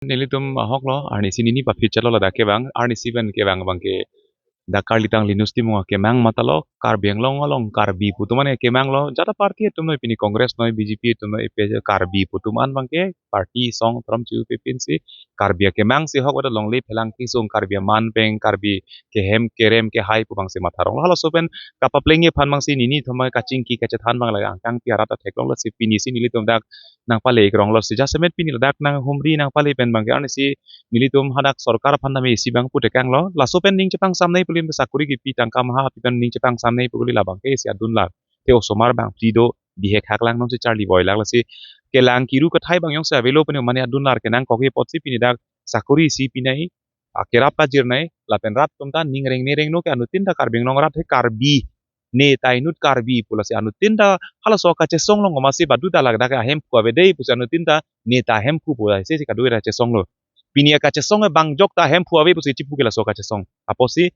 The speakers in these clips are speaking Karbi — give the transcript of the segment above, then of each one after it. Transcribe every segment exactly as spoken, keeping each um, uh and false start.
Nelitum ahok lo, arnisi nini paphit chalo ladak kevang, arnisi pen kevang abangke dak Karlitang Linus Timung akemang matha lo, Karbi Anglong along Karbi pu atum an akemang lo, jata party atum noi, pini Congress noi, B J P atum noi, ipe Karbi pu atum an abangke party song trom chu pe pinsi Karbi akemang si ahok, wada longle phelang kesung, Karbi aman pen, Karbi kehem kerem kehai pu abangsi matha rong lo. Halaso pen kapaplengji aphan abangsi nini thomai kachingki kachethan abang lake angkang pi arat ta theklong lo si, pinisi nelitum dak nangpale ikrong lo si, jasemet pini ladak nanghumri nangpale pen abangke arnisi nelitum hadak sorkar aphan tame isi abang putekang lo. Laso pen ning chepangsam nangji pu kali, sakori kipi, tangka maha pi pen ning chepangsam nangji pu kali, labangke isi adun lake. Te osomar bangphli do, bihek hak lang nonsi charli boi lak, lasi kelang kiru kathai abang jongsi avelo pen mane adun lake nangkokji apotsi pini dak sakori isi pi nangji, akerap kajir nangji, lapen rat atum ta ning rengne rengno ke anuttin ta Karbi Anglong arat he Karbi, ne ta inut Karbi pu lasi anuttin ta halaso kachesong along komatsi badu ta ladak ahemphu ave dei pusi anuttin ta ne ta ahemphu pu lasi si kadokave ta chesong lo. Pini akachesong abang jok ta ahemphu ave pusi chipu ke laso kachesong. Apotsi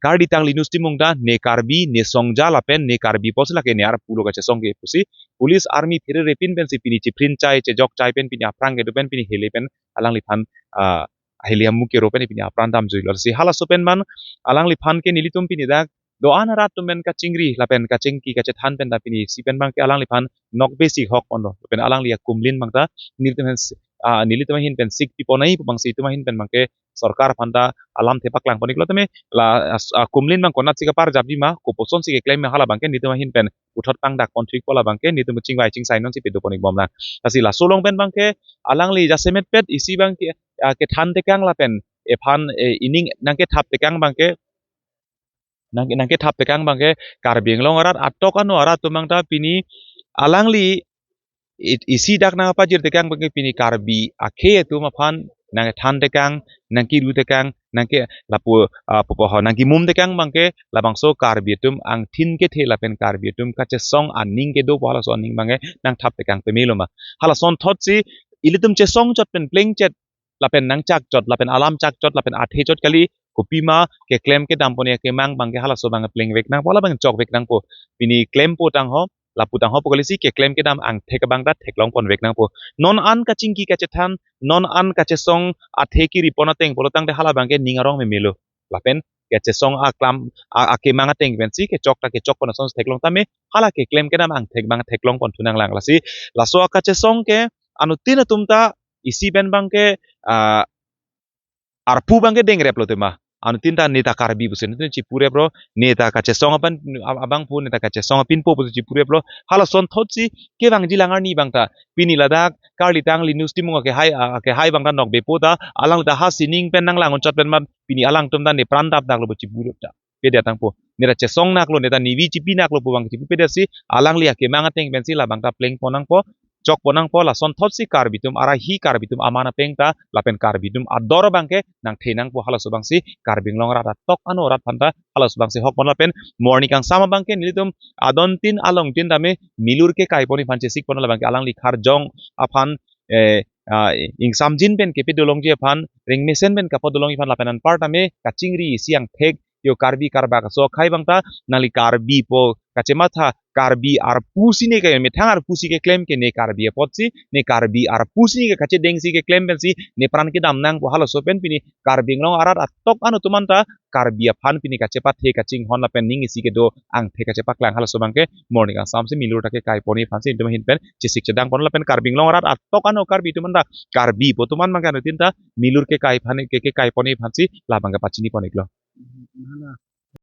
Karlitang Linus Timung ta ne Karbi, ne songja lapen ne Karbi apotsi lake ne arpu lo kachesong ke pusi police army pherere pin pensi pini chiprin chai chejok chai pen pini aphrang kedo pen pini hele pen alangliphan, ah, hele amu kero pen pini apran damjui lo. Si halaso pen man alangliphan ke nelitum pini dak do-an arat atum pen kachingri lapen kachingki kachethan pen ta pinisi pen abangke alangliphan nokbe si hok on lo. Pen alangli akumlin abang ta nelitum ahin, ah, nelitum ahin pen sik pipo nangji pu abangsi itum ahin pen abangke sorkar aphan ta alamthe paklang pon iklo tame la as-, akumlin abang konatsi kaparjapji ma, koposonsi keklem ma, hala abangke nelitum ahin pen puthot pangdak pon thu ikpo, labangke nelitum chingvai chingsai nonsi pedo pon ikbom lang. Lasi laso along pen abangke alangli jasemet pet isi abangke, ah, kethan tekang lapen ephan, eh, ining nangkethap tekang abangke nang, nangkethap tekang abangke Karbi Anglong arat atok ano arat atum abang ta pini alangli i-, isi dak nangpajir tekang abangke pini Karbi akhei atum aphan nangthan tekang, nangkiru tekang, nangke lapu, ah, pupo ho, nangkimum tekang abangke labangso Karbi atum angthin kethe lapen Karbi atum kachesong aning kedo pu halaso aning abangke nangthap tekang peme lo ma. Halason thotsi ilitum chesong chot pen plengchet lapen nangchak chot lapen alam chak chot lapen athe chot kali, kopima keklem kedam pon akemang abangke halaso abang plengvek nangpo, labang chokvek nangpo. Pini klempo tangho, lapu tangho pu kali si keklem kedam angthek abang ta theklong ponvek nangpo. Non an kachingki kachethan, non an kachesong athe kiri pon ateng pulo tangte hala abangke ning arong meme lo. Lapen kachesong aklam, a-, akemang ateng pensi kechok ta kechok pon ason theklong tame hala keklem kedam angthek abang theklong pon thu nanglang. Lasi laso akachesong ke anuttin atum ta isi pen abangke, ah, arpu abangke dengrep lo tema. Anuttin ta ne ta Karbi pusi anuttin chipurep lo, ne ta kachesong aban, ab-, abangphu, ne ta kachesong apinpo pusi chipurep lo. Halason thotsi kevangji lang arni abang ta pini ladak Karlitang Linus Timung akehai, a-, akehai abang ta nokbepo ta, alangli ta ha sining pen nanglang unchot pen mat pini alangtum ta ne pran dap dak lo pu chipurep ta. Pede tangpo. Ne ta chesong nak lo, ne ta nivi chipi nak lo pu abang chipu pede si alangli akemang ateng pensi labang ta pleng pon nangpo, chok pon nangpo, lason thotsi Karbi atum arahi, Karbi atum aman apeng ta lapen Karbi atum ador abangke nangthe nangpo, halaso abangsi Karbi Anglong arat atok ano arat aphan ta halaso abangsi hok pon lapen morning kangsam abangke nelitum adontin alongtin tame milur kekai ponji aphan chesik pon labangke alangli kharjong aphan, eh, ah, ingsamjin pen kepi dolongji aphan, ringmesen pen kapo dolongji aphan lapen anpar tame kachingri isi angthek yo Karbi karbak aso akhai abang ta nangli Karbi pu kachematha, Karbi arpu si ne ke methang arpu si keklem ke ne Karbi apotsi, ne Karbi arpu si ne ke kachedeng si keklem pensi ne pran kedam nangpo, halaso pen pini Karbi Anglong arat atok ano atum an ta Karbi aphan pini kachepathe kachinghon lapen ning isi kedo angthek kachepaklang, halaso abangke morning kangsam si milur ta kekai ponji aphansi itum ahin pen chesik chedang pon lapen Karbi Anglong arat atok ano Karbi atum an ta Karbi pu atum an abangke anuttin ta milur kekai aphan ke kekai ponji aphansi labangke pachini pon iklo.